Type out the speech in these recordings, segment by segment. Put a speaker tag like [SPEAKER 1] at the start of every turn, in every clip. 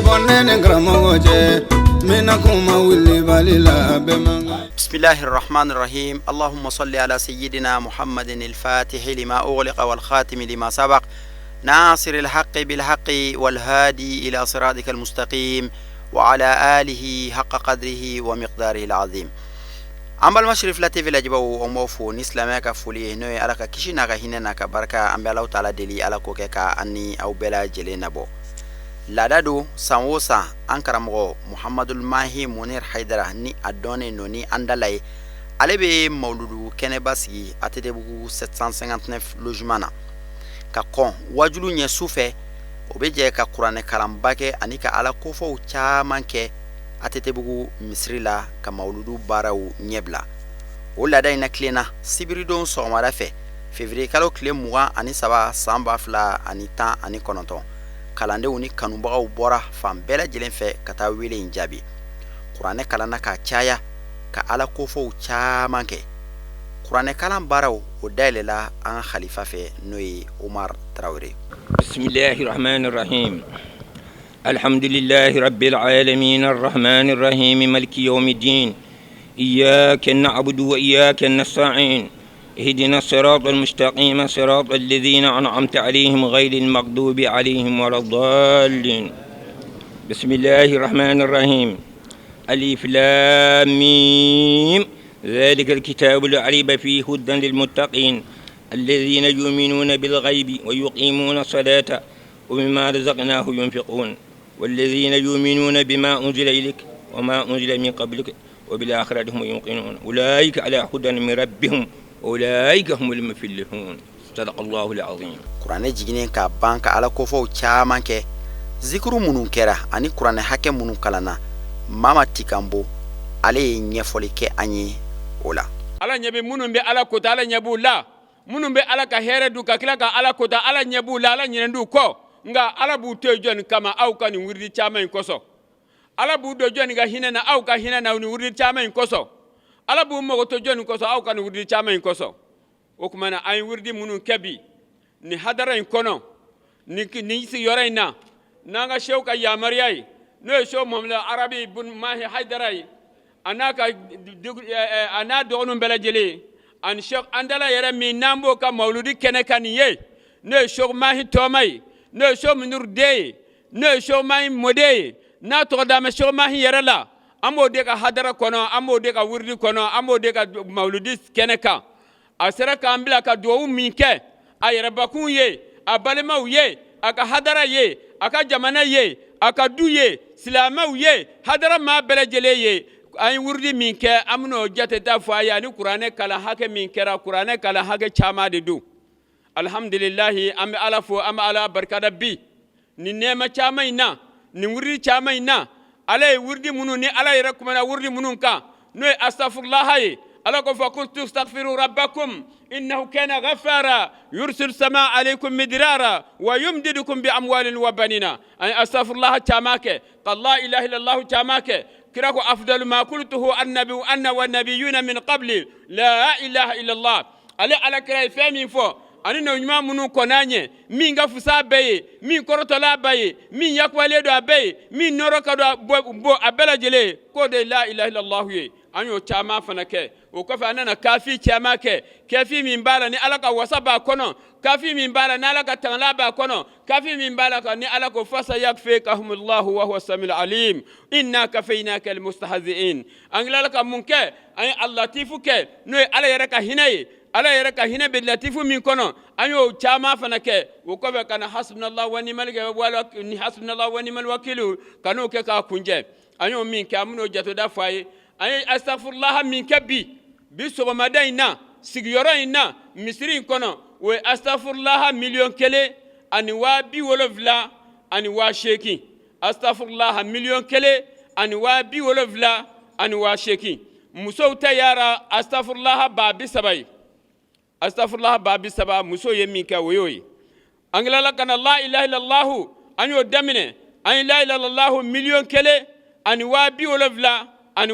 [SPEAKER 1] Bɔnɛ ni karamɔgɔ cɛ n bɛna kuma wulibali la bɛɛ man kan.
[SPEAKER 2] بسم الله الرحمن الرحيم اللهم صل على سيدنا محمد الفاتح لما أغلق والخاتم لما سبق ناصر الحق بالحق والهادي إلى صراطك المستقيم وعلى آله حق قدره ومقداره العظيم. An balima Sirifila TV lajɛbaw, an b'aw fo ni silamɛya ka foli ye, n'o ye Ala ka kisi n'a ka hinɛ n'a ka barika. An bɛ Alahu taala deli, Ala k'o kɛ ka an ni aw bɛɛ lajɛlen nabɔ. Laada don, san o san, an karamɔgɔ Muhamadul Mahi Munir Hayidara, ni a dɔnnen don ni an dala ye, ale bɛ mawuludu kɛnɛba sigi ATTbugu 759 logement na ka kɔn wajulu ɲɛ. Su fɛ, o bɛ jɛ ka kuranɛ kalanba kɛ ani ka Ala kofɔw caman kɛ ATTbugu misiri la ka mawuludu baaraw ɲɛbila. O laada in na tilenna sibiridon sɔgɔmada fɛ, février kalo tile 23, san 2019, kalandenw ni kanubagaw bɔra fan bɛɛ lajɛlen fɛ ka taa wele in jaabi. Kuranɛ kalanna ka caya ka Ala kofɔw caman kɛ. Kuranɛ kalan baaraw o dayɛlɛla an ka khalifa fɛ, n'o ye Umar Tarawele.
[SPEAKER 3] Bismillahi rahmani rahim. Alhamdulillahi rabbil alamin arrahmani rahim maliki yawmiddin iyyaka na'budu wa iyyaka nasta'in ihdina sirata almustaqim sirata alladhina an'amta alayhim ghayril maghdubi alayhim waladdallin. Bismillahi rahmani rahim. Alif lam mim dhalika alkitabu la rayba fihi hudan lilmuttaqin alladhina yu'minuna bilghaybi wa yuqimuna as-salata ومما رزقناه ينفقون والذين يؤمنون بما أنزل إليك وما أنزل من قبلك وبالآخرة هم يوقنون أولئك على هدى من ربهم أولئك هم المفلحون. صدق الله العظيم.
[SPEAKER 2] Kuranɛ jiginnen ka ban ka Ala kofɔw caman kɛ, zikuru minnu kɛra ani kuranɛ hakɛ minnu kalanna, Mama Tikanbo, ale ye ɲɛfɔli kɛ an ye o la.
[SPEAKER 4] Ala ɲɛ bɛ minnu bɛ Ala kota, Ala ɲɛ b'u la. Minnu bɛ Ala ka hɛrɛ dun ka tila ka Ala kota, Ala ɲɛ b'u la, Ala ɲinɛn d'u kɔ. Nka Ala b'u to yen jɔnni kama? Aw ka nin wurudi caman in kosɔn. Ala b'u don jɔnni ka hinɛ na? Aw ka hinɛ na nin wurudi caman in kosɔn. Ala b'u mago to jɔnni kosɔn? Aw ka nin wurudi caman in kosɔn. O tuma na, an ye wurudi minnu kɛ bi nin hadara in kɔnɔ, nin sigiyɔrɔ in na, n'an ka sew ka yamaruya ye, n'o ye Sew Muhamadu Arabi bun Mahi Hayidara ye, a n'a ka a n'a dɔgɔninw bɛɛ lajɛlen, ani Sɛk Andala yɛrɛ min n'an b'o ka mawuludi kɛnɛ kan nin ye, n'o ye Sɛk Mahi Tɔma ye, n'o ye Sɛk Munuru den ye, n'o ye Sɛk Mahi mɔden ye, n'a tɔgɔ dalen bɛ Sɛk Mahi yɛrɛ la. An b'o de ka hadara kɔnɔ, an b'o de ka wurudi kɔnɔ, an b'o de ka mawuludi kɛnɛ kan. A sera k'an bila ka dugawu min kɛ a yɛrɛbakun ye, a balimaw ye, a ka hadara ye, a ka jamana ye, a ka du ye, silamɛw ye, hadara maa bɛɛ lajɛlen ye, an ye wurudi min kɛ, an bɛn'o jate ta fɔ a ye, ani kuranɛ kalan hakɛ min kɛra. Kuranɛ kalan hakɛ caman de don. Alihamdulilahi, an bɛ Ala fo, an bɛ Ala barikada bi nin nɛɛma caman in na, nin wurudi caman in na. Ala ye wurudi minnu ni Ala yɛrɛ kumana wurudi minnu kan, n'o ye astafurulaha ye, Ala ko: "Fakultu astaghfiru rabbakum innahu kana ghaffara yursil sama alaykum midrara wa yumdidukum bi amwalin wa banina." An ye astafurulaha caman kɛ, ka la ilaha illallah caman kɛ. Kira ko: "Afdalu ma qultuhu annabi anna wa nabiyuna min qabli la ilaha illallah." Ale Ala kira ye fɛn min fɔ ani nɔ ɲuman minnu kɔn'a ɲɛ, min ka fusa a bɛɛ ye, min kɔrɔtɔla a bɛɛ ye, min yakubalen don a bɛɛ ye, min nɔrɔ ka don bɔ a bɛɛ lajɛlen ye, k'o de ye la ilaha illallah ye. An y'o caman fana kɛ. O kɔfɛ, an nana kafi caman kɛ, kafi min b'a la ni Ala ka wasa b'a kɔnɔ, kafi min b'a la ni Ala ka tangala b'a kɔnɔ, kafi min b'a la ka ni Ala ko: "Fasayakfikahumullahu wa huwa samiul alim inna kafaynaka almustahzi'in." An tilala ka mun kɛ? An ye alatifu kɛ, n'o ye Ala yɛrɛ ka hinɛ ye, Ala yɛrɛ ka hinɛ bɛ latifu min kɔnɔ, an y'o caman fana kɛ. O kɔfɛ, ka na hasbunallahu wa ni'mal ni hasbunallahu wa ni'mal wakilu, ka n'o kɛ k'a kuncɛ. An y'o min kɛ, an bɛn'o jateda fɔ a ye. An ye astafurulaha min kɛ bi sɔgɔmada in na, sigiyɔrɔ in na, misiri in kɔnɔ, o ye astafurulaha 1,708,000. Astafurulaha 1,708,000. Musow ta yara astafurulaha 30,000 ye, astafurulaha 30,000. Musow ye min kɛ, o y'o ye. An tilala ka na la ilaha illallahu, an y'o daminɛ. An ye la ilaha illallahu 1,708,000, an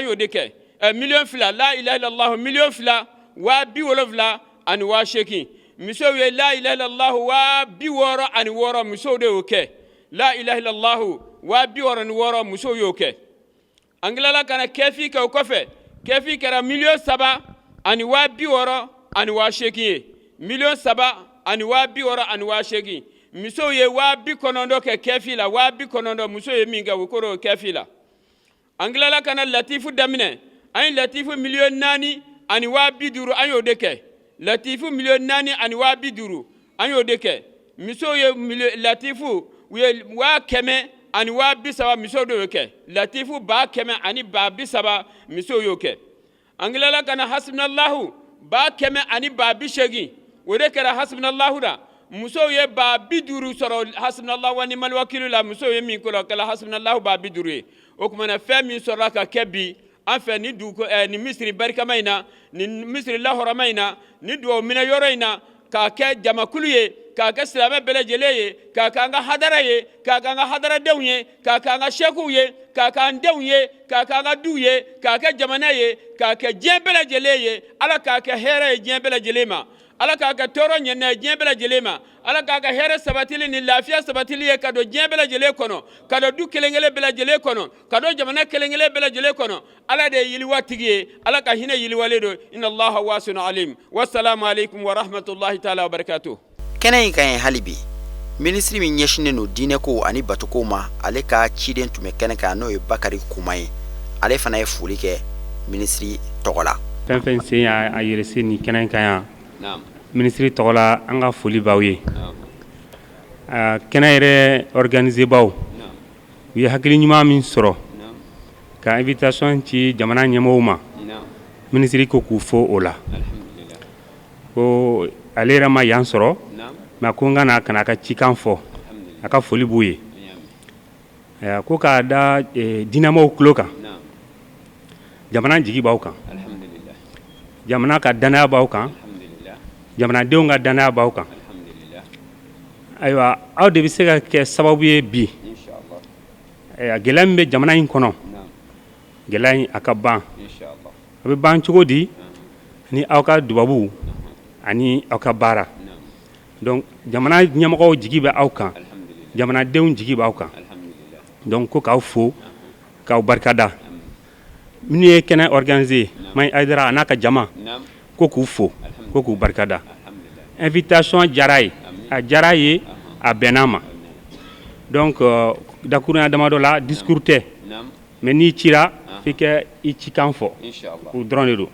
[SPEAKER 4] y'o de kɛ. 2,000,000, la ilaha illallahu 2,708,000. Musow ye la ilaha illallahu 66,000, musow de y'o kɛ, la ilaha illallahu. 66,000 musow y'o kɛ. An tilala ka na kɛfi kɛ o kɔfɛ. Kɛfi kɛra 3,660,000 ye, 3,660,000. Musow ye 90,000 kɛ kɛfi la, 90,000 muso ye min kɛ o kɔrɔ kɛfi la. An tilala ka na latifu daminɛ. An ye latifu 4,050,000, an y'o de kɛ. Latifu 4,050,000, an y'o de kɛ. Musow ye latifu, u ye 130,000, musow de y'o kɛ. Latifu 130,000, musow y'o kɛ. An tilala ka na hasubunallahu 180,000, o de kɛra hasubunallahu la. Musow ye 50,000 sɔrɔ hasubunallahu wa nimal wakilu la. Musow ye min k'o la, o kɛra hasubunallahu 50,000 ye. O tuma na, fɛn min sɔrɔla ka kɛ bi an fɛ ni dugu ni misiri barikama in na, ni misiri lahɔrɔma in na, ni dugawu minɛ yɔrɔ in na, k'a kɛ jamakulu ye, k'a kɛ silamɛ bɛɛ lajɛlen ye, k'a kɛ an ka hadara ye, k'a kɛ an ka hadaradenw ye, k'a kɛ an ka sɛkuw ye, k'a kɛ an denw ye, k'a kɛ an ka duw ye, k'a kɛ jamana ye, k'a kɛ diɲɛ bɛɛ lajɛlen ye. Ala k'a kɛ hɛrɛ ye diɲɛ bɛɛ lajɛlen ma. Ala k'a kɛ tɔɔrɔ ɲɛna ye diɲɛ bɛɛ lajɛlen ma. Ala k'a kɛ hɛrɛ sabatili ni lafiya sabatili ye ka don diɲɛ bɛɛ lajɛlen kɔnɔ, ka don du kelen kelen bɛɛ lajɛlen kɔnɔ, ka don jamana kelen kelen bɛɛ lajɛlen kɔnɔ. Ala de ye yiriwa tigi ye. Ala ka hinɛ yiriwalen don. Inna Allaha wasiun alim. Wasalamu aleykum wa rahmatulahi taala wa barakatuh.
[SPEAKER 2] Kɛnɛ in ka ɲi hali bi. Minisiri min ɲɛsinnen don diinɛko ani batuko ma, ale ka ciden tun bɛ kɛnɛ kan, n'o ye Bakari Kuma ye. Ale fana ye foli kɛ minisiri tɔgɔ la.
[SPEAKER 5] Fɛn fɛn sen y'a yɛrɛ se nin kɛnɛ in kan yan, minisiri tɔgɔ la, an ka foli b'aw ye. Kɛnɛ yɛrɛ organiser baw, u ye hakili ɲuman min sɔrɔ ka invitation ci jamana ɲɛmɔgɔw ma, minisiri ko k'u fo o la. Ko ale yɛrɛ ma yan sɔrɔ, mais ko n ka na ka na a ka cikan fɔ. A ka foli b'u ye. Ko k'a da diinɛmɔgɔw tulo kan, jamana jigi b'aw kan, jamana ka danaya b'aw kan, jamanadenw ka danaya b'aw kan. Ayiwa, aw de bɛ se ka kɛ sababu ye bi, gɛlɛya min bɛ jamana in kɔnɔ, gɛlɛya in a ka ban. A bɛ ban cogo di? Ni aw ka dubabu ani aw ka baara. Donc jamana ɲɛmɔgɔw jigi bɛ aw kan, jamanadenw jigi b'aw kan. Donc ko k'aw fo, k'aw barikada. Minnu ye kɛnɛ organiser, Mahi Hayidara a n'a ka jama, ko k'u fo, ko k'u barikada. Invitation diyara ye, a diyara ye, a bɛnna ma. Donc dakurunya damadɔ la, discours tɛ, mais n'i cira, f'i ka i cikan fɔ, o dɔrɔn de don.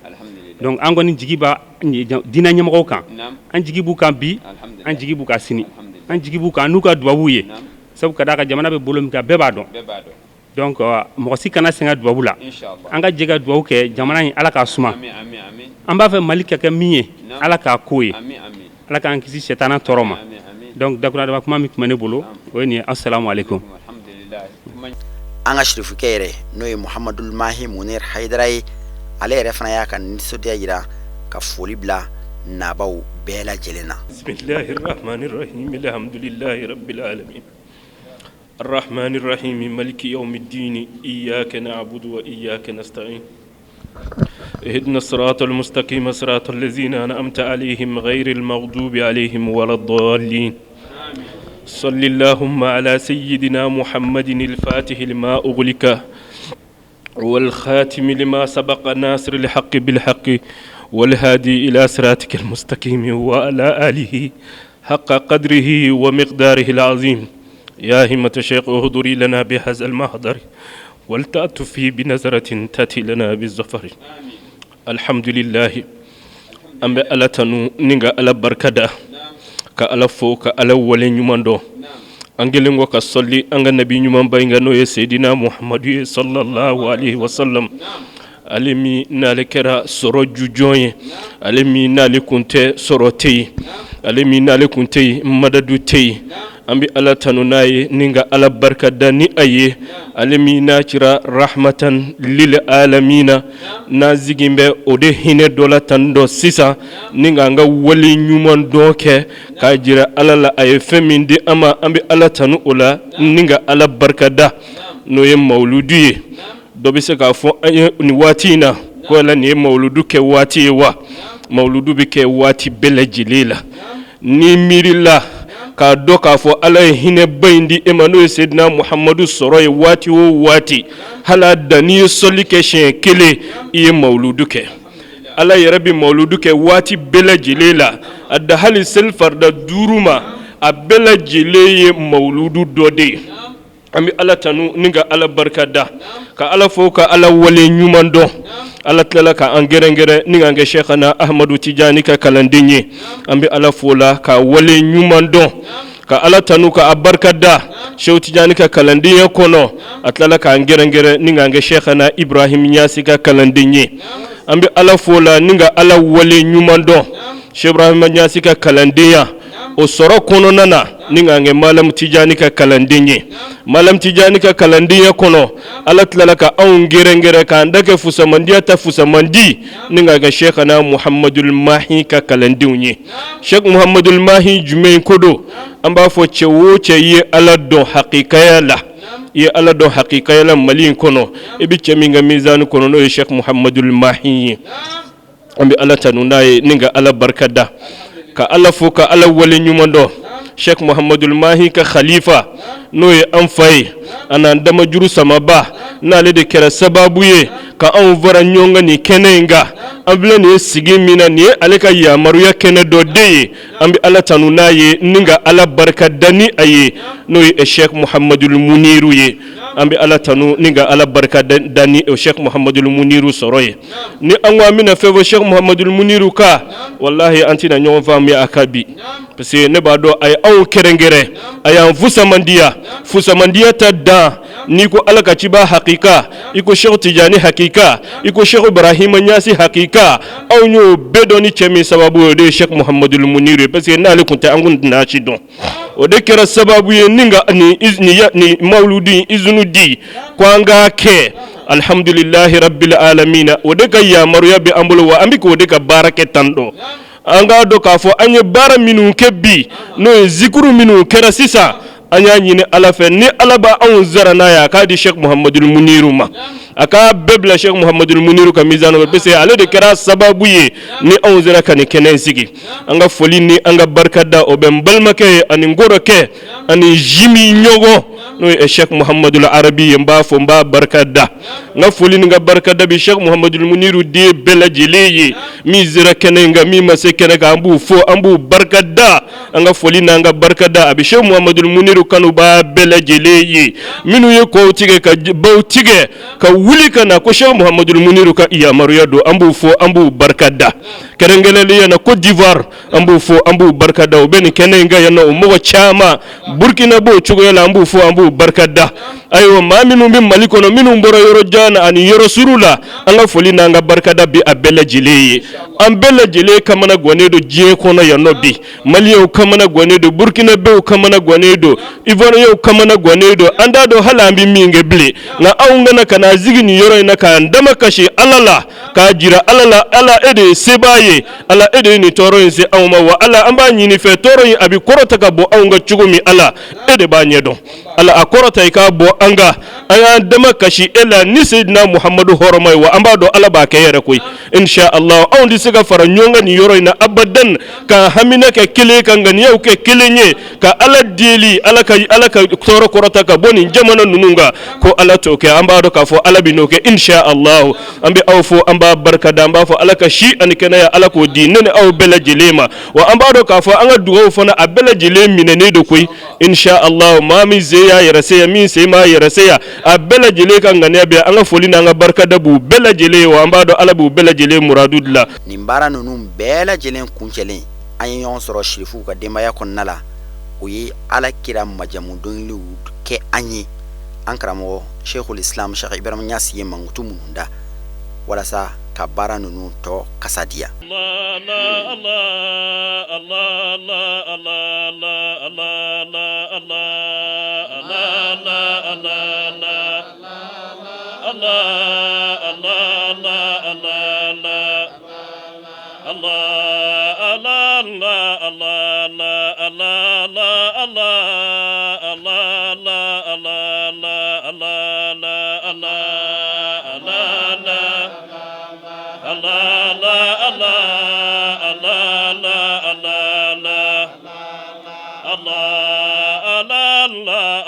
[SPEAKER 5] Donc an kɔni jigi b'a diinɛ ɲɛmɔgɔw kan. An jigi b'u kan bi, an jigi b'u kan sini, an jigi b'u kan n'u ka dubabu ye, sabu ka d'a kan jamana bɛ bolo min kan, bɛɛ b'a dɔn. Donc mɔgɔ si kana sɛgɛn dubabu la. An ka jɛ ka dubabu kɛ jamana in, Ala k'a suma. An b'a fɛ Mali ka kɛ min ye, Ala k'a k'o ye. Ala k'an kisi sɛtana tɔɔrɔ ma. Donc dakurunya dama kuma min tun bɛ ne bolo, o ye nin ye. Assalamu alaikum.
[SPEAKER 2] An ka sirifukɛ yɛrɛ, n'o ye Muhamadul Mahi Munir Hayidara ye, ale yɛrɛ fana y'a ka nisɔndiya jira ka foli bila nabaw bɛɛ lajɛlen na.
[SPEAKER 6] Bismillahir rahmanir rahim. Alhamdulillahi rabbil alamin. الرحمن الرحيم، مالك يوم الدين، إياك نعبد وإياك نستعين، اهدنا الصراط المستقيم، صراط الذين أنعمت عليهم، غير المغضوب عليهم ولا الضالين. صل اللهم على سيدنا محمد الفاتح لما أغلق، والخاتم لما سبق، ناصر الحق بالحق، والهادي إلى صراطك المستقيم، وعلى آله حق قدره ومقداره العظيم. يا همة الشيخ اهضري لنا بهذا المحضر، ولتأتفي بنظرة تأتي لنا بالظفر. الحمد لله. An bɛ Ala tanu ni ka Ala barikada, ka Ala fo, ka Ala wale ɲuman dɔn. An kɛlen kɔ ka sɔli an ka nabi ɲumanba in kan, n'o ye Seyidina Muhamadu ye, sallallahu alaihi wasallam, ale min n'ale kɛra sɔrɔ jujɔn ye, ale min n'ale kun tɛ sɔrɔ tɛ yen, ale min n'ale kun tɛ yen madadu tɛ yen. An bɛ Ala tanu n'a ye ni ka Ala barika da ni a ye, ale min n'a cira rahmatan lil alamina. N'an sigin bɛ o de hinɛ dɔ la tan dɔ sisan ni k'an ka wale ɲuman dɔn kɛ k'a jira Ala la a ye fɛn min di an ma. An bɛ Ala tanu o la ni ka Ala barika da, n'o ye mawuludu ye. Dɔ bɛ se k'a fɔ an ye nin waati in na ko ala nin ye mawuludu kɛ waati ye wa? Mawuludu bɛ kɛ waati bɛɛ lajɛlen la. Ni miirila K'a dɔn k'a fɔ Ala ye hinɛba in di e ma n'o ye Seyidina Muhamadu sɔrɔ ye waati o waati, hali a dan n'i ye sɔli kɛ siɲɛ kelen, i ye mawuludu kɛ. Ala yɛrɛ bɛ mawuludu kɛ waati bɛɛ lajɛlen la, a dan hali seli farida duuru ma, a bɛɛ lajɛlen ye mawuludu dɔ de ye. An bɛ Ala tanu ni ka Ala barika da, ka Ala fo ka Ala wale ɲuman dɔn. Ala tilala ka an gɛrɛngɛrɛn ni k'an kɛ Sɛkana Ahamadu Tijani ka kalanden ye. An bɛ Ala fo la ka wale ɲuman dɔn, ka Ala tanu ka a barika da Seku Tijani ka kalandenya kɔnɔ. A tilala k'an gɛrɛngɛrɛn ni k'an kɛ Sɛkana Ibrahim Ɲasi ka kalanden ye. An bɛ Ala fo la ni ka Ala wale ɲuman dɔn Seku Ibrahim Ɲasi ka kalandenya o sɔrɔ kɔnɔna na ni k'an kɛ Malamu Tijani ka kalanden ye. Malamu Tijani ka kalandenya kɔnɔ, Ala tilala ka anw gɛrɛngɛrɛn k'an da kɛ fusamandiya ta fusamandi ni k'an kɛ Sɛkana Muhamadul Mahi ka kalandenw ye. Sɛki Muhamadul Mahi jumɛn ko don? An b'a fɔ cɛ o cɛ i ye Ala dɔn hakikaya la, i ye Ala dɔn hakikaya la Mali in kɔnɔ, i bɛ cɛ min ka mizani kɔnɔ n'o ye Sɛki Muhamadul Mahi ye. An bɛ Ala tanu n'a ye ni ka Ala barika da, ka Ala fo ka Ala wale ɲuman dɔn. Sɛki Muhamadul Mahi ka khalifa n'o ye an fa ye, a n'an damajuru samaba, n'ale de kɛra sababu ye ka anw fara ɲɔgɔn kan nin kɛnɛ in kan. An filɛ nin ye sigi min na, nin ye ale ka yamaruya kɛnɛ dɔ de ye. An bɛ Ala tanu n'a ye ni ka Ala barika da ni a ye, n'o ye Sɛki Muhamadul Muniru ye. An bɛ Ala tanu ni ka Ala barika da ni Sɛki Muhamadul Muniru sɔrɔ ye. Ni an ko an bɛna fɛn fɔ Sɛki Muhamadul Muniru kan, walahi an tɛna ɲɔgɔn faamuya a kan bi, parce que ne b'a dɔn a ye anw kɛrɛnkɛrɛn, a y'an fusamandiya, fusamandiya ta dan. N'i ko Ala ka ciba hakika, i ko Sɛki Tijani hakika, i ko Sɛki Ibrahima Ɲasi hakika, anw y'o bɛɛ dɔn ni cɛ min sababu ye, o de ye Sɛki Muhamadul Muniru ye, parce que n'ale tun tɛ an kun tɛna si dɔn. O de kɛra sababu ye ni ka nin mawuludi izini di ko an k'a kɛ. Alihamdulilahi rabbil alamina, o de ka yamaruya bɛ an bolo, wa an bɛ k'o de ka baara kɛ tan dɔn. An k'a dɔn k'a fɔ an ye baara minnu kɛ bi, n'o ye zikuru minnu kɛra sisan, an y'a ɲini Ala fɛ, ni Ala b'a anw sara n'a ye, a k'a di Sɛki Muhamadul Muniru ma, a k'a bɛɛ bila Sɛki Muhamadul Muniru ka mizani kɔnɔ, parce que ale de kɛra sababu ye ni anw sera ka nin kɛnɛ in sigi. An ka foli ni an ka barikada o bɛ n balimakɛ ye ani n kɔrɔkɛ ani jimi ɲɔgɔn, n'o ye Sɛki Muhamadul Arabi ye. N b'a fo, n b'a barika da. N ka foli ni n ka barika da bɛ Sɛki Muhamadul Muniru den bɛɛ lajɛlen ye, min sera kɛnɛ in kan, min ma se kɛnɛ kan, an b'u fo, an b'u barika da. An ka foli n'an ka barika da a bɛ Sɛki Muhamadul Muniru kanubaa bɛɛ lajɛlen ye, minnu ye kɔw tigɛ ka baw tigɛ ka wuli ka na ko Sɛki Muhamadul Muniru ka yamaruya don, an b'u fo, an b'u barika da. Kɛrɛnkɛrɛnnenya na Côte d'Ivoire, an b'u fo, an b'u barika da, u bɛ nin kɛnɛ in kan yan nɔ, o mɔgɔ caman. Burkina b'o cogoya la, an b'u fo, an b'u barika da. Ayiwa, maa minnu bɛ Mali kɔnɔ, minnu bɔra yɔrɔ jan na ani yɔrɔ surun la, an ka foli n'an ka barikada bɛ a bɛɛ lajɛlen ye. An bɛɛ lajɛlen kamana gannen don diɲɛ kɔnɔ yan nɔ bi. Maliyɛnw kamana gannen don, Burkinabɛw kamana gannen don, Ivoiriyɛnw kamana gannen don. An t'a dɔn hali an bɛ min kɛ bilen, nka anw kana ka na sigi nin yɔrɔ in na k'an damakasi Ala la, k'a jira Ala la, Ala e de ye sebaa ye, Ala e de ye nin tɔɔrɔ in se anw ma, wa Ala an b'a ɲini fɛ, tɔɔrɔ in a bɛ kɔrɔta ka bɔ anw kan cogo min, Ala e de b'a ɲɛdɔn. Ala a kɔrɔta i k'a bɔ an kan. An y'an damakasi e la ni Seyidina Muhamadu hɔrɔma ye, wa an b'a dɔn Ala b'a kɛ yɛrɛ koyi, insha Allah. Anw tɛ se ka fara ɲɔgɔn kan nin yɔrɔ in na abadan, ka hamina kɛ kelen, ka ŋaniyaw kɛ kelen ye, ka Ala deli Ala ka Ala ka tɔɔrɔ kɔrɔta ka bɔ nin jamana ninnu kan, ko Ala t'o kɛ. An b'a dɔn k'a fɔ Ala bɛ n'o kɛ, insha Allah. An bɛ aw fo, an b'a barika da, an b'a fɔ Ala ka si ani kɛnɛya Ala k'o di ne ni aw bɛɛ lajɛlen ma. Wa an b'a dɔn k'a fɔ an ka dugawu fana a bɛɛ lajɛlen minɛnen don koyi, insha Allah. Maa min sen y'a yɛrɛ se yan, min sen m'a yɛrɛ se yan, a bɛɛ lajɛlen ka ŋaniya bɛ, an ka foli n'an ka barikada b'u bɛɛ lajɛlen ye, wa an b'a dɔn Ala b'u bɛɛ lajɛlen muradu dilan.
[SPEAKER 2] Nin baara ninnu bɛɛ lajɛlen kuncɛlen, an ye ɲɔgɔn sɔrɔ sirifuw ka denbaya kɔnɔna la. O ye Ala kira majamu dɔnkiliw kɛ an ye. An karamɔgɔ Sheikhul Islam Sheikh Ibrahim Niass ye mankutu minnu da walasa ka baara ninnu tɔ kasa diya.
[SPEAKER 6] Allah.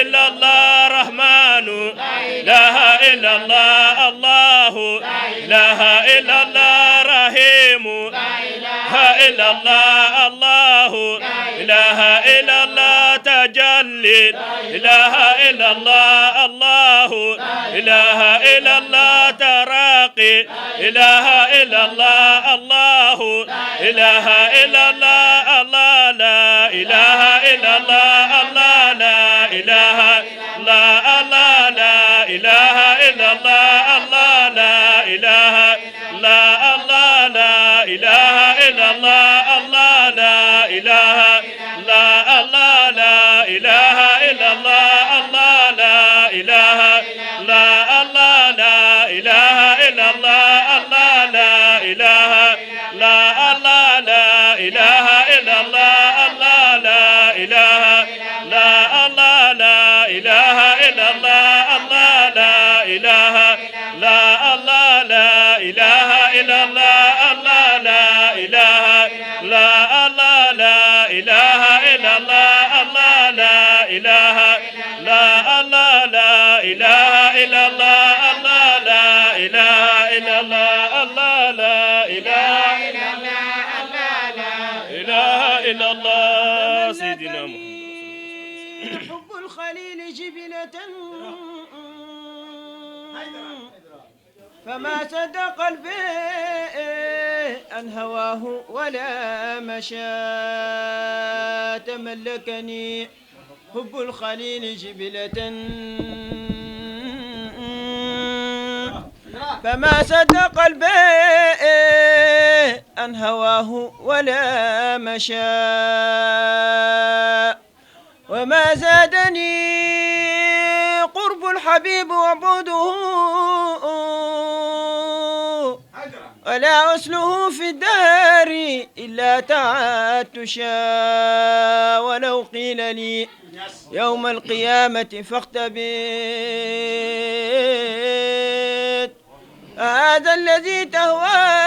[SPEAKER 6] إلا الله رحمن لا إله إلا الله الله لا إله إلا الله رحيم لا إله إلا الله الله لا إله إلا الله تجلي لا إله إلا الله الله لا إله إلا الله تراقي لا إله إلا الله الله لا إله إلا الله الله لا إله إلا الله الله لا إله لا الله لا إله إلا الله الله لا إله لا الله لا إله إلا الله الله لا إله لا الله لا إله إلا الله الله لا إله لا الله لا إله إلا الله الله لا إله لا الله لا إله إلا الله الله لا إله لا الله لا إله إلا الله الله لا إله لا الله لا إله إلا الله الله لا إله لا الله لا إله إلا الله الله لا إله لا الله لا إله إلا الله الله لا إله إلا الله الله لا إله إلا الله إله إلا الله سيدنا محمد.
[SPEAKER 7] حب الخليل جبلة فما صدق قلبي أن هواه ولا مشى. تملكني حب الخليل جبلة فما صدق قلبي أن هواه ولا مشى. وما زادني قرب الحبيب وعبده ولا أسله في الدار إلا تعاتشا. ولو قيل لي يوم القيامة فاختبئت هذا الذي تهوى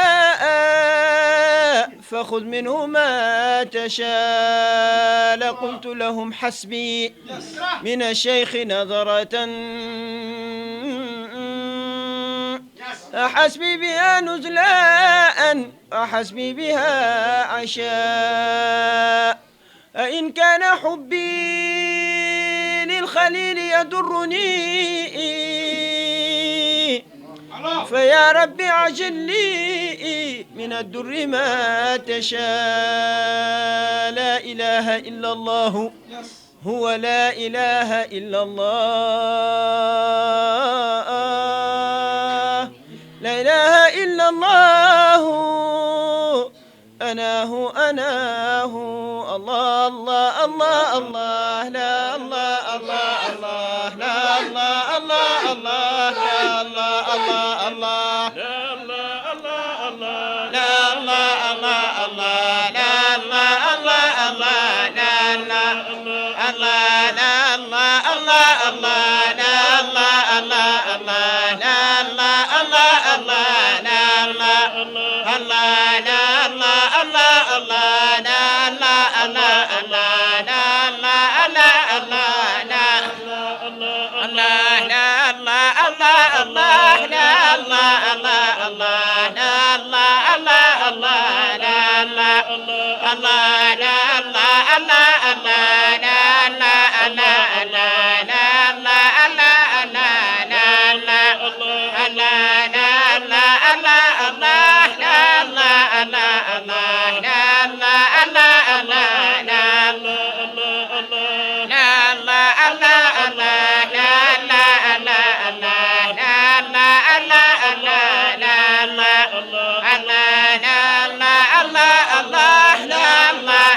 [SPEAKER 7] فخذ منه ما تشاء. لقلت لهم حسبي من الشيخ نظرة حسبي بها نزلاء وحسبي بها عشاء. إن كان حبي للخليل يضرني فيا رب عجل لي من الدر ما تشاء. لا إله إلا الله هو لا إله إلا الله لا إله إلا الله أنا هو أنا هو الله الله الله الله لا الله الله الله لا الله الله الله لا الله الله الله
[SPEAKER 6] لا الله الله الله
[SPEAKER 7] لا الله الله الله لا الله الله الله لا الله الله لا الله الله الله لا الله الله الله لا الله الله الله لا الله الله لا الله الله الله لا الله الله الله لا الله الله الله لا الله لا الله الله الله لا الله الله الله لا الله الله الله لا الله الله لا الله الله الله لا الله الله الله لا الله الله الله لا الله الله لا الله الله الله لا الله الله الله لا الله الله الله لا لا الله الله الله لا الله الله الله لا الله الله الله لا الله الله لا الله الله الله لا الله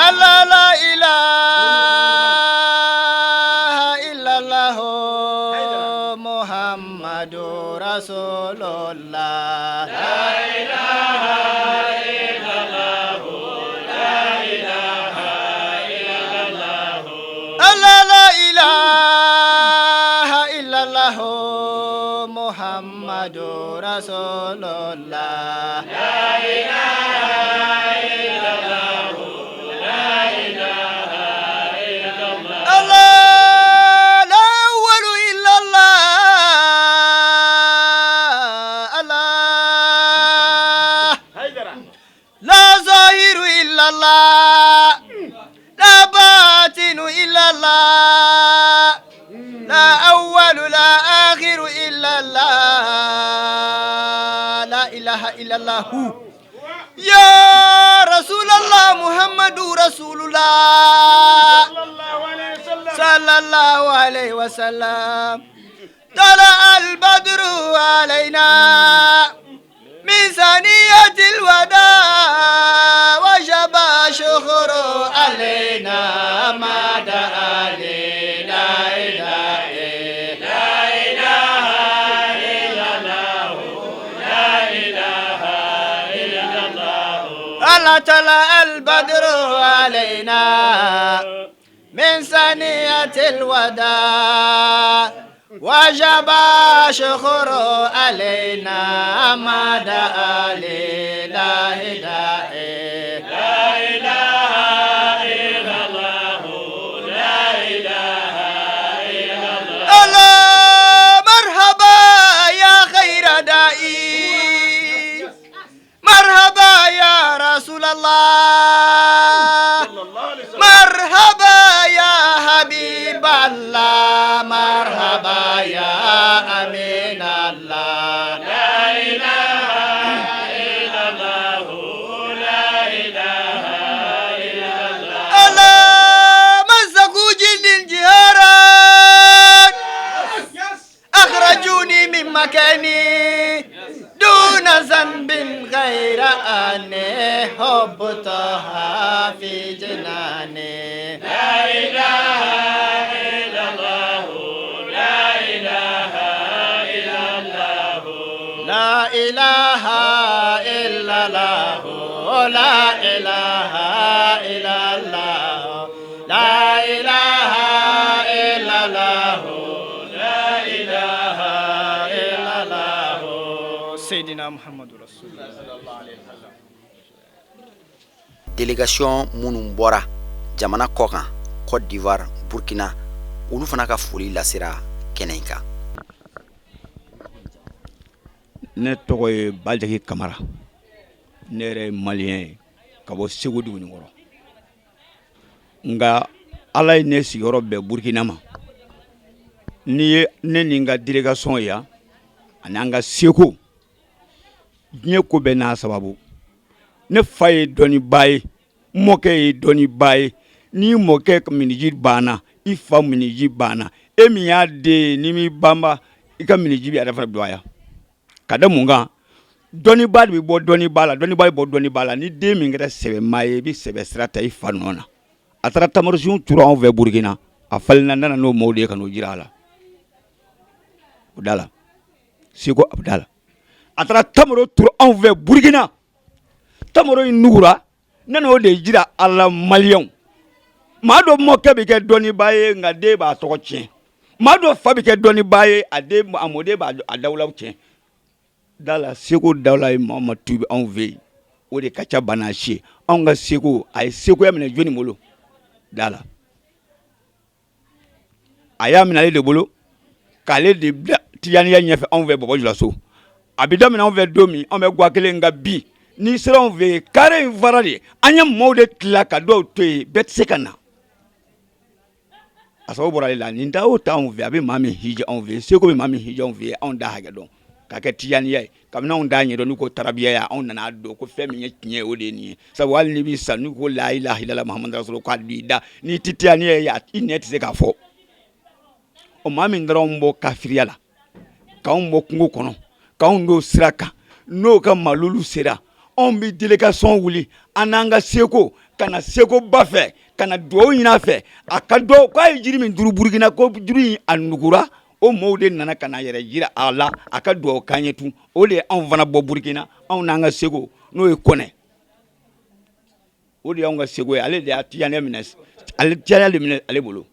[SPEAKER 7] Allah la ilaha illallah Muhammadu Rasulullah. La ilaha illallah, la ilaha illallah. Allah la ilaha illallah Muhammadu Rasulullah. La ilaha illallah. Allah la awwalu illa Allah, Allah la zahiru illa Allah, la batinu illa Allah, la awwalu la akhiru illa Allah, la ilaha illa Allah. Ya Rasulallah Muhammadu Rasulullah sallallahu alayhi wa sallam. Tala al-badru alayna min saniyatil wada wajaba shukhru alayna ma da'a la ilaha Allah. Tala al-badru alayna min saniyatil wada wajaba shukhru alayna ma da'a la ilaha illallah, la ilaha illallah. Allah marhaba ya khayra da'i, marhaba ya Rasulallah, marhaba ya Habiballah, marhaba ya Amin Allah. La ilaha illallah, la ilaha illallah. Allah mazzaku jildin jiharat, akhrajuni min makani دون ذنب غير أني حبتها في جناني. لا إله إلا الله، لا إله إلا الله، لا إله إلا الله، لا إله إلا الله، لا إله إلا الله، لا إله إلا الله. Seydina Muhammadu Rasulullah sallallahu alaihi wasallam.
[SPEAKER 2] Délégation minnu bɔra jamana kɔ kan, Côte d'Ivoire, Burkina, olu fana ka foli lasera kɛnɛ in kan.
[SPEAKER 3] Ne tɔgɔ ye Bajaki Kamara, ne yɛrɛ ye malien ye ka bɔ Segu Dugunikɔrɔ, nka Ala ye ne sigiyɔrɔ bɛn Burkina ma. N'i ye ne ni n ka délégation ye yan ani an ka seko, diɲɛ ko bɛɛ n'a sababu. Ne fa ye dɔnnibaa ye, n mɔkɛ ye dɔnnibaa ye. N'i mɔkɛ miniji banna, i fa miniji banna, e min y'a den ye, n'i m'i banba i ka miniji bɛ yɛrɛ fana dɔgɔya. Ka da mun kan? Dɔnnibaa de bɛ bɔ dɔnnibaa la, dɔnnibaa bɛ bɔ dɔnnibaa la. Ni den min kɛra sɛbɛmaa ye, i bɛ sɛbɛ sira ta i fa nɔ na. A taara tamarosun turu anw fɛ Burukina, a falenna, nana n'o maaw de ye ka n'o jira a la. O da la Seko Abudala, a taara tamaro turu anw fɛ Burukina, tamaro in nugura, ne n'o de jira a la maliyɛnw. Maa dɔ mɔkɛ bɛ kɛ dɔnnibaa ye, nka den b'a tɔgɔ tiɲɛ. Maa dɔ fa bɛ kɛ dɔnnibaa ye, a den a mɔden b'a a dawulaw tiɲɛ. Da la Seko dawula ye maa ma tubi anw fɛ yen, o de ka ca bana si.
[SPEAKER 8] Anw ka seko, a ye sekoya minɛ jɔni bolo da la? A y'a minɛ ale de bolo, k'ale de bila tijaniya ɲɛfɛ anw fɛ Bɔbɔ Julaso. A bɛ daminɛ anw fɛ don min, anw bɛ gwa kelen. Nka bi, n'i sera anw fɛ yen, kare in fara de, an ye maaw de tila ka dɔw to yen, bɛɛ tɛ se ka na. A sababu bɔra ale la. Nin ta o ta anw fɛ, a bɛ maa min hiji anw fɛ yen, seko bɛ maa min hiji anw fɛ yen, anw da hakɛ dɔn k'a kɛ tijaniya ye. Kabini anw t'a ɲɛdɔn, n'u ko tarabiya ya, anw nana dɔn ko fɛn min ye tiɲɛ ye, o de ye nin ye. Sabu hali n'i bɛ sa, n'u ko la ilaha illallah muhammadu rasulullah, k'a don i da, n'i tɛ tijaniya ye, i nɛn tɛ se k'a fɔ. O maa min taara anw bɔ kafiriya la, k'anw bɔ kungo kɔnɔ, k'anw don sira kan, n'o ka malulu sera, anw bɛ délégation wuli, an n'an ka seko, ka na seko ba fɛ, ka na dugawu ɲini a fɛ. A ka dɔn k'a ye jiri min turu Burukina, ko jiri in a nugura. O mɔɔw de nana ka na yɛrɛ jira a la, a ka dugawu k'an ye tun. O de ye anw fana bɔ Burukina, anw n'an ka seko, n'o ye Kɔnɛ, o de y'anw ka seko ye. Ale de y'a tijaniya minɛ, ale tijaniya de minɛ ale bolo.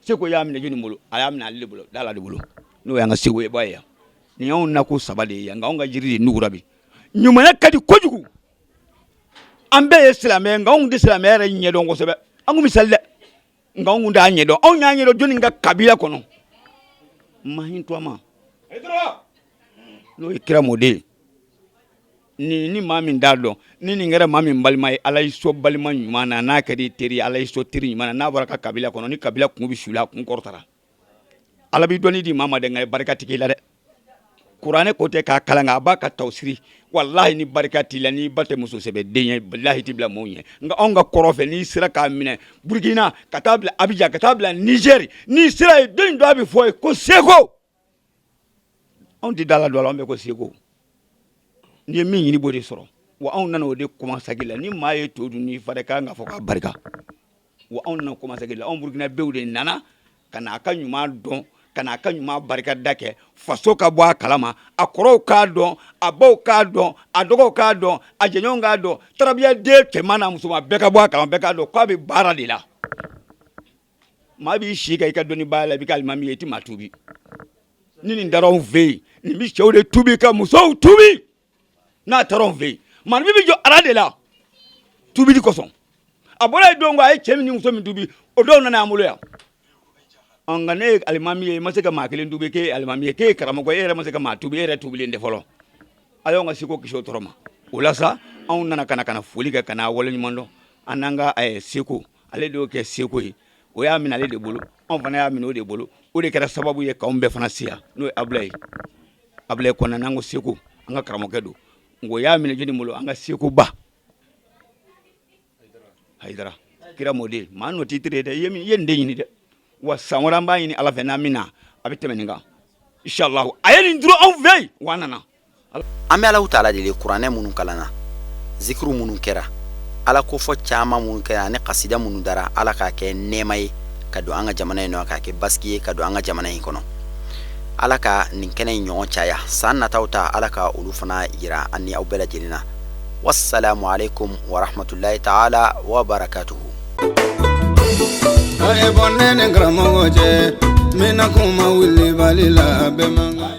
[SPEAKER 8] Seko y'a minɛ jɔni bolo? A y'a minɛ ale de bolo, Dala de bolo, n'o y'an ka seko ye ba ye yan. Nin y'anw nako saba de ye yan. Nka anw ka jiri de nugura bi. Ɲumanya ka di kojugu. An bɛɛ ye silamɛ ye, nka anw tɛ silamɛya yɛrɛ ɲɛdɔn kosɛbɛ. An kun bɛ sali dɛ, nka anw kun t'a ɲɛdɔn. Anw y'a ɲɛdɔn jɔnni ka kabila kɔnɔ? Mahin Tuama, n'o ye kira mɔden ye. Ni maa min t'a dɔn, ni nin kɛra maa min balima ye, Ala y'i sɔn balima ɲuman na. N'a kɛra i teri ye, Ala y'i sɔn teri ɲuman na. N'a bɔra ka kabila kɔnɔ, ni kabila kun bɛ su la, a kun kɔrɔtara. Ala b'i dɔnni di maa ma dɛ, nka barika tigi la dɛ. Kuranɛ ko tɛ k'a kalan, a b'a ka tawusiri. Walahi, ni barika t'i la, n'i ba tɛ muso sɛbɛ den ye, walahi t'i bila maaw ɲɛ. Nka anw ka kɔrɔ fɛ, n'i sera k'a minɛ Burukina ka taa bila Abijan, ka taa bila Nizɛri, n'i sera yen, don dɔ a bɛ fɔ ye ko seko. Anw tɛ dala don a la, anw bɛ ko seko. N'i ye min ɲini, b'o de sɔrɔ. Wa anw nana o de kɔmasagi la. Ni maa ye to dun n'i fa kan k'a fɔ k'a barika. Wa anw nana kɔmasagi la. Anw Burukinabew de nana ka na a ka ɲuman dɔn, ka na a ka ɲuman barikada kɛ, faso ka bɔ a kalama, a kɔrɔw k'a dɔn, a baw k'a dɔn, a dɔgɔw k'a dɔn, a jɛɲɔgɔnw k'a dɔn, tarabiyaden cɛman n'a musoman bɛɛ ka bɔ a kalama, bɛɛ k'a dɔn k'a bɛ baara de la. Maa b'i si kɛ i ka dɔnnibaya la, i bɛ kɛ alimami ye, i tɛ maa tuubi. Ni nin taara anw fɛ yen, nin bɛ cɛw de tuubi ka musow tuubi. N'a taara anw fɛ yen, maaninfin bɛ jɔ ara de la tuubili kosɔn. A bɔra yen don ko a ye cɛ min ni muso min tuubi, o dɔw nana an bolo yan. Nka ne ye alimami ye, i ma se ka maa kelen tuubi k'e ye alimami ye, k'e ye karamɔgɔ ye, e yɛrɛ ma se ka maa tuubi, e yɛrɛ tuubilen tɛ fɔlɔ. A y'anw ka seko kisi o tɔɔrɔ ma. O la sa, anw nana ka na foli kɛ, ka n'a waleɲuman dɔn. An n'an ka seko, ale de y'o kɛ seko ye. O y'a minɛ ale de bolo, anw fana y'a minɛ o de bolo. O de kɛra sababu ye k'anw bɛɛ fana se yan, n'o ye Abulaye ye, Abulaye Kɔnɛ. N'an ko seko, an ka karamɔgɔkɛ don. Nka o y'a minɛ jɔni bolo? An ka sekoba Hayidara, kira mɔden. Maa n'o t'i tere dɛ. I ye nin de ɲini dɛ. Wa san wɛrɛ, an b'a ɲini Ala fɛ, n'an bɛ na, a bɛ tɛmɛ nin kan inshallah. A ye nin turu anw fɛ yen, wa an nana.
[SPEAKER 2] An bɛ Alahu taala deli, kuranɛ minnu kalanna, zikiru minnu kɛra, Ala kofɔ caman minnu kɛra ani kasida minnu dara, Ala k'a kɛ nɛɛma ye ka don an ka jamana in nɔ, k'a kɛ basigi ye ka don an ka jamana in kɔnɔ. Ala ka nin kɛnɛ in ɲɔgɔn caya san nataw ta, Ala ka olu fana yira an ni aw bɛɛ lajɛlen na. Wassalamu alaikum warahmatullahi taala wa barakatuhu.
[SPEAKER 1] A ye bɔ ne ni karamɔgɔ cɛ, n bɛna kuma wulibali la bɛɛ man kan.